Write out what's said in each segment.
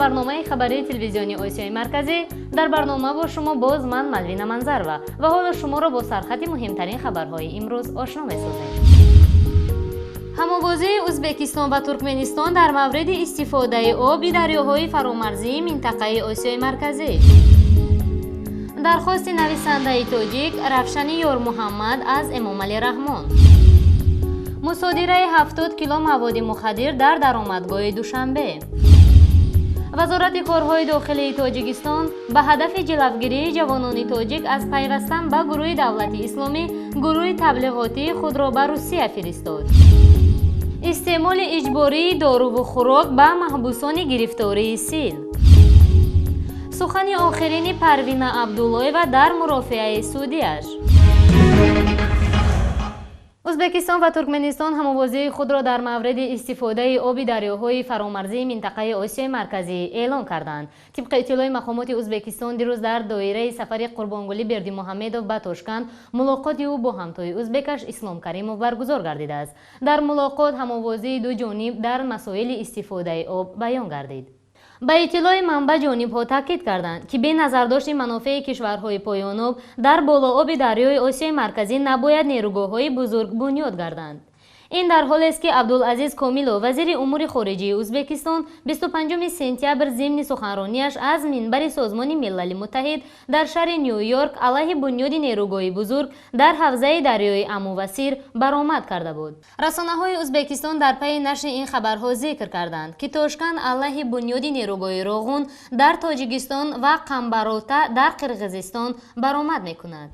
Барномаи хабарии телевизиони Осиёи Марказӣ. Дар барнома бо шумо боз ман, Малвина Манзарова, ва ҳоло шуморо бо сархати муҳимтарин хабарҳои имрӯз ошно месозем. Ҳамовозии Ӯзбекистон ва Туркманистон дар мавриди истифодаи оби дарёҳои фаромарзии минтақаи Осиёи Марказӣ. Дархости нависандаи тоҷик Равшани Ёрмуҳаммад аз Эмомалӣ Раҳмон. Мусодираи 70 кило маводи мухаддир дар даромадгоҳи Душанбе. Вазорати корҳои дохилии Тоҷикистон ба ҳадафи ҷилавгирии ҷавонони тоҷик аз пайвастан ба гурӯҳи Давлати Исломӣ гурӯҳи таблиғотии худро ба Русия фиристод. Истеъмоли иҷбории доруву хӯрок ба маҳбусони гирифтории сил. Сухани охирини Парвина Абдуллоева дар мурофиаи судияш. Ӯзбекистон ва Туркманистон ҳамовозии худро дар мавриди истифодаи оби дарёҳои фаромарзии минтақаи Осиёи Марказӣ эълон карданд. Тибқи иттилои мақомоти Ӯзбекистон, дирӯз дар доираи сафари Қурбонгулӣ Бердимуҳаммедов ба Тошканд мулоқоти ӯ бо ҳамтои ӯзбекаш Ислом Каримов баргузор гардидааст. Дар мулоқот ҳамовозии ду ҷониб дар масоили истифодаи об баён гардид. Ба иттилои манбаъ, ҷонибҳо таъкид карданд, ки бе назардошти манофеи кишварҳои поёноб дар болооби дарёи Осиёи Марказӣ набояд нерӯгоҳҳои бузург бунёд гарданд. Ин дар ҳолест, ки Абдулазиз Комилов, вазири умури хориҷии Ӯзбекистон, 25 сентябр зимни суханронияш аз минбари Созмони Милали Муттаҳид дар шаҳри Ню Йорк алайҳи бунёди нерӯгоҳи бузург дар ҳавзаи дарёи Аму ва Сир баромад карда буд. Расонаҳои Ӯзбекистон дар пайи нашри ин хабарҳо зикр карданд, ки Тошканд алайҳи бунёди нерӯгоҳи Роғун дар Тоҷикистон ва Қамбарота дар Қирғизистон баромад мекунад.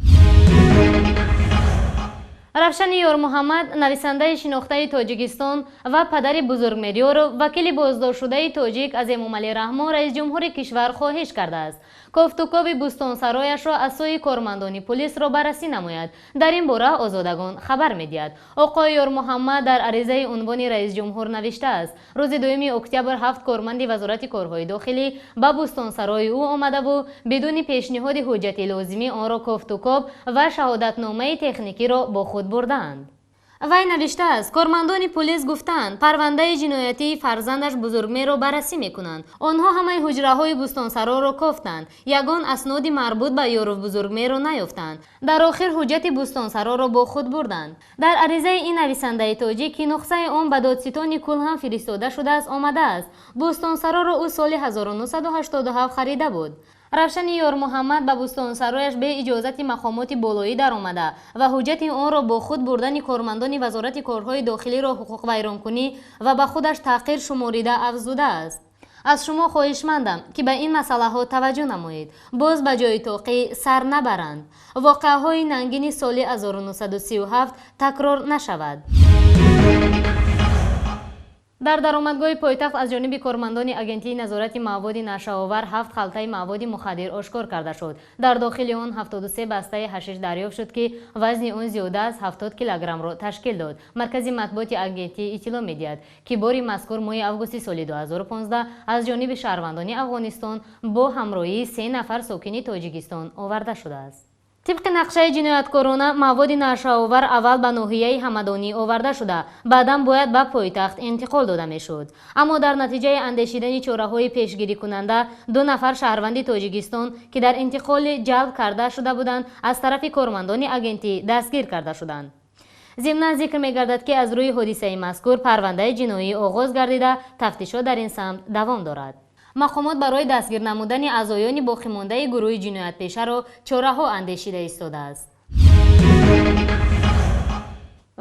Равшани Ёрмуҳаммад, нависандаи шинохтаи Тоҷикистон, ва падари Бузургмеҳр Ёров, вакили боздоштшудаи тоҷик, аз Эмомалӣ Раҳмон, раисҷумҳури кишвар, хоҳиш кардааст, кофтукови бӯстонсарояшро аз сӯи кормандони пулисро баррасӣ намояд. Дар ин бора Озодагон хабар медиҳад. Оқои Ёрмуҳаммад дар аризаи унвони раисҷумҳур навиштааст: рӯзи 2 октябр ҳафт корманди Вазорати корҳои дохилӣ ба бӯстонсарои ӯ омадаву бидуни пешниҳоди ҳуҷҷати лозимӣ онро кофтукоб ва шаҳодатномаи техникиро бо худ бурдаанд. Вай навиштааст, кормандони пулис гуфтаанд, парвандаи ҷиноятии фарзандаш Бузургмеҳрро баррасӣ мекунанд. Онҳо ҳамаи ҳуҷраҳои бӯстонсароро кофтанд, ягон асноди марбут ба Ёров Бузургмеҳрро наёфтанд. Дар охир ҳуҷҷати бӯстонсароро бо худ бурданд. Дар аризаи ин нависандаи тоҷик, ки нусхаи он ба додситони кул ҳам фиристода шудааст, омадааст, бӯстонсароро ӯ соли 1987 харида буд. Равшани Ёрмуҳаммад ба бӯстонсарояш бе иҷозати мақомоти болоӣ даромада ва ҳуҷҷати онро бо худ бурдани кормандони Вазорати корҳои дохилиро ҳуқуқвайронкунӣ ва ба худаш таҳқир шуморида афзудааст: «Аз шумо хоҳишмандам, ки ба ин масъалаҳо таваҷҷӯҳ намоед. Боз ба ҷои тоқӣ сар набаранд. Воқеаҳои нангини соли 1937 такрор нашавад». Дар даромадгоҳи пойтахт аз ҷониби кормандони Агентии назорати маводи нашъаовар ҳафт халтаи маводи мухаддир ошкор карда шуд. Дар дохили он 73 бастаи ҳашиш дарёфт шуд, ки вазни он зиёда аз 70 килограммро ташкил дод. Маркази матбуоти агентӣ иттилоъ медиҳад, ки бори мазкур моҳи августи соли 2015 аз ҷониби шаҳрвандони Афғонистон бо ҳамроҳии се нафар сокини Тоҷикистон оварда шудааст. Тибқи нақшаи ҷинояткорона, маводи нашъаовар аввал ба ноҳияи Ҳамадонӣ оварда шуда, баъдан бояд ба пойтахт интиқол дода мешуд. Аммо дар натиҷаи андешидани чораҳои пешгирикунанда ду нафар шаҳрванди Тоҷикистон, ки дар интиқоли ҷалб карда шуда буданд, аз тарафи кормандони агентӣ дастгир карда шуданд. Зимнан зикр мегардад, ки аз рӯи ҳодисаи мазкур парвандаи ҷиноӣ оғоз гардида, тафтишот дар ин самт давом дорад. Мақомот барои дастгир намудани аъзоёни боқимондаи гурӯҳи ҷиноятпешаро чораҳо андешида истодааст.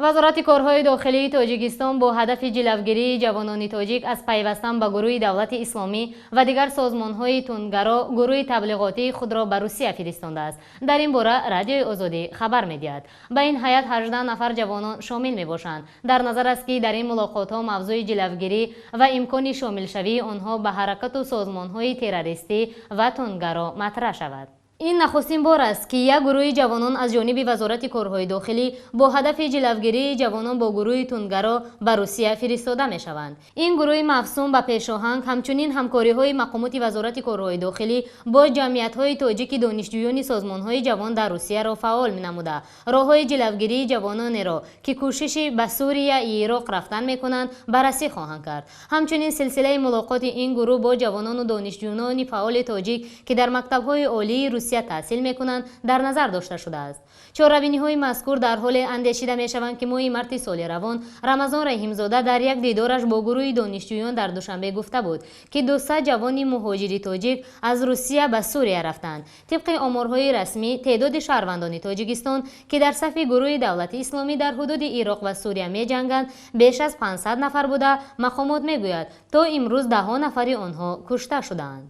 Вазорати корҳои дохилии Тоҷикистон бо ҳадафи ҷилавгирии ҷавонони тоҷик аз пайвастан ба гурӯҳи Давлати Исломӣ ва дигар созмонҳои тундгаро гурӯҳи таблиғотии худро ба Русия фиристондааст. Дар ин бора Радиои Озодӣ хабар медиҳад. Ба ин ҳайат 18 нафар ҷавонон шомил мебошанд. Дар назар аст, ки дар ин мулоқотҳо мавзӯи ҷилавгирӣ ва имкони шомилшавии онҳо ба ҳаракату созмонҳои террористӣ ва тундгаро матраҳ шавад. Ин нахустин бор аст, ки як гурӯҳи ҷавонон аз ҷониби Вазорати корҳои дохилӣ бо ҳадафи ҷилавгирии ҷавонон бо гурӯҳи тундгаро ба Русия фиристода мешаванд. Ин гурӯҳи мавсум ба пешоҳанг ҳамчунин ҳамкориҳои мақомоти Вазорати корҳои дохилӣ бо ҷамъиятҳои тоҷики донишҷӯёни созмонҳои ҷавон дар Русияро фаъол менамуда, роҳҳои ҷилавгирии ҷавононеро, ки кӯшиши ба Сурия Ироқ рафтан мекунанд, баррасӣ хоҳанд кард. Ҳамчунин силсилаи мулоқоти ин гурӯҳ бо ҷавонону донишҷӯёни фаъоли тоҷик, ки дар мактабҳои олии Русия таҳсил мекунанд, дар назар дошта шудааст. Чорабиниҳои мазкур дар ҳоле андешида мешаванд, ки моҳи марти соли равон Рамазон Раҳимзода дар як дидораш бо гурӯҳи донишҷӯён дар Душанбе гуфта буд, ки 200 ҷавони муҳоҷири тоҷик аз Русия ба Сурия рафтанд. Тибқи оморҳои расмӣ, теъдоди шаҳрвандони Тоҷикистон, ки дар сафи гурӯҳи Давлати Исломӣ дар ҳудуди Ироқ ва Сурия меҷанганд, беш аз 500 нафар буда, мақомот мегӯяд, то имрӯз даҳҳо нафари онҳо кушта шудаанд.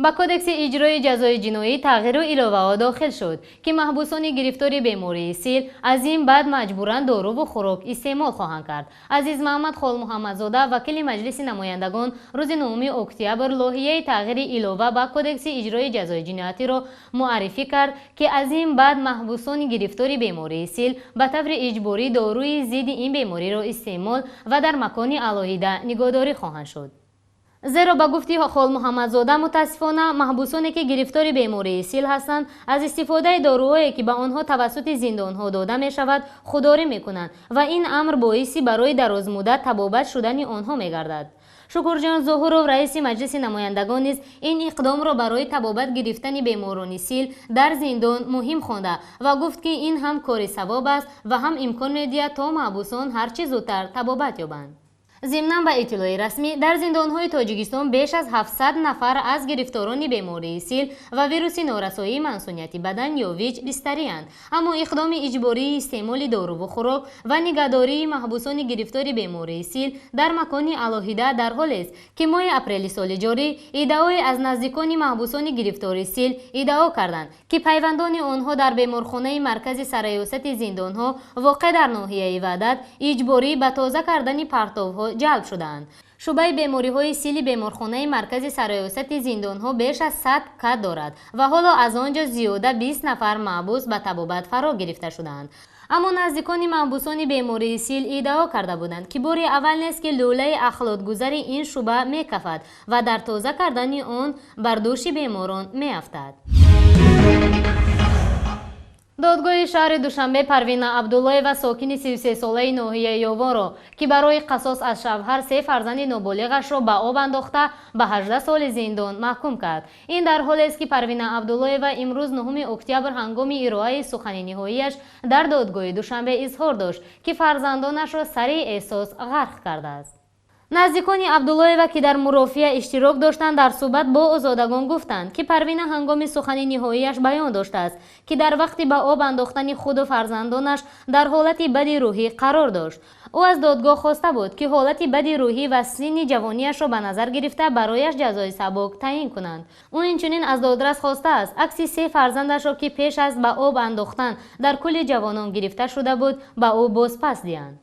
Ба Кодекси иҷрои ҷазои ҷиноӣ тағйиру иловаҳо дохил шуд, ки маҳбусони гирифтори бемории сил аз ин баъд маҷбуран доруву хӯрок истеъмол хоҳанд кард. Азиз Маҳмад Холмуҳаммадзода, вакили Маҷлиси намояндагон, рӯзи 9 октябр лоҳияи тағйири илова ба Кодекси иҷрои ҷазои ҷиноятиро муаррифӣ кард, ки аз ин баъд маҳбусони гирифтори бемории сил ба таври иҷборӣ доруи зидди ин бемориро истеъмол ва дар макони алоҳида нигоҳдорӣ хоҳанд шуд. Зеро ба гуфти Холмуҳаммадзода, мутаассифона, маҳбусоне, ки гирифтори бемории сил ҳастанд, аз истифодаи доруҳое, ки ба онҳо тавассути зиндонҳо дода мешавад, худдорӣ мекунанд ва ин амр боиси барои дарозмуддат табобат шудани онҳо мегардад. Шукурҷон Зуҳуров, раиси Маҷлиси намояндагон, низ ин иқдомро барои табобат гирифтани беморони сил дар зиндон муҳим хонда ва гуфт, ки ин ҳам кори савоб аст ва ҳам имкон медиҳад, то маҳбусон ҳарчи зудтар табобат ёбанд. Зимнан, ба иттилои расмӣ, дар зиндонҳои Тоҷикистон беш аз 700 нафар аз гирифторони бемории сил ва вируси норасоии мансунияти бадан ё ВИЧ бистарианд. Аммо иқдоми иҷбории истеъмоли доруву хӯрок ва нигаҳдории маҳбусони гирифтори бемории сил дар макони алоҳида дар ҳолест, ки моҳи апрели соли ҷорӣ иддаое аз наздикони маҳбусони гирифтори сил иддао карданд, ки пайвандони онҳо дар беморхонаи маркази сарраёсати зиндонҳо воқеъ дар ноҳияи Ваҳдат иҷборӣ ба тоза кардани партовҳо ҷалб шудаанд. Шӯъбаи бемориҳои сили беморхонаи маркази сарраёсати зиндонҳо беш аз 100 кат дорад ва ҳоло аз он ҷо зиёда 20 нафар маҳбус ба табобат фаро гирифта шудаанд. Аммо наздикони маҳбусони бемории сил иддао карда буданд, ки бори аввал нест, ки лӯлаи ахлотгузари ин шӯъба мекафад ва дар тоза кардани он бар дӯши беморон меафтад. Додгоҳи шаҳри Душанбе Парвина Абдуллоева, сокини 33-солаи ноҳияи Ёвонро, ки барои қасос аз шавҳар се фарзанди ноболиғашро ба об андохта, ба 18 соли зиндон маҳкум кард. Ин дар ҳолест, ки Парвина Абдуллоева имрӯз, 9 октябр, ҳангоми ироаи сухани ниҳоияш дар додгоҳи Душанбе изҳор дошт, ки фарзандонашро сари эҳсос ғарқ кардааст. Наздикони Абдуллоева, ки дар мурофиа иштирок доштанд, дар суҳбат бо озодагон гуфтанд, ки Парвина ҳангоми сухани ниҳоияш баён доштааст, ки дар вақти ба об андохтани худу фарзандонаш дар ҳолати бади рӯҳӣ қарор дошт. Ӯ аз додгоҳ хоста буд, ки ҳолати бади рӯҳӣ ва синни ҷавонияшро ба назар гирифта, барояш ҷазои сабук таъин кунанд. Ӯ инчунин аз додрас хостааст, акси се фарзандашро, ки пеш аз ба об андохтан дар кӯли Ҷавонон гирифта шуда буд, ба ӯ бозпас диҳанд.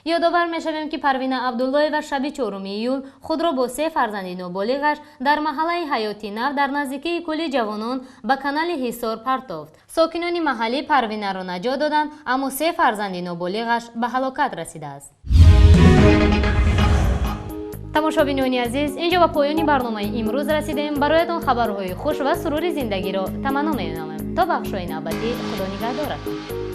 Ёдовар мешавем, ки Парвина Абдуллоева шаби 4 июл худро бо се фарзанди ноболиғаш дар маҳаллаи Ҳаёти Нав дар наздикии кӯли Ҷавонон ба канали Ҳисор партофт. Сокинони маҳаллӣ Парвинаро наҷот доданд, аммо се фарзанди ноболиғаш ба ҳалокат расидааст. Тамошобинони азиз, инҷо ба поёни барномаи имрӯз расидем. Бароятон хабарҳои хуш ва сурури зиндагиро таманно менамоем. То бахшҳои навбатӣ, Худо нигаҳдоратон.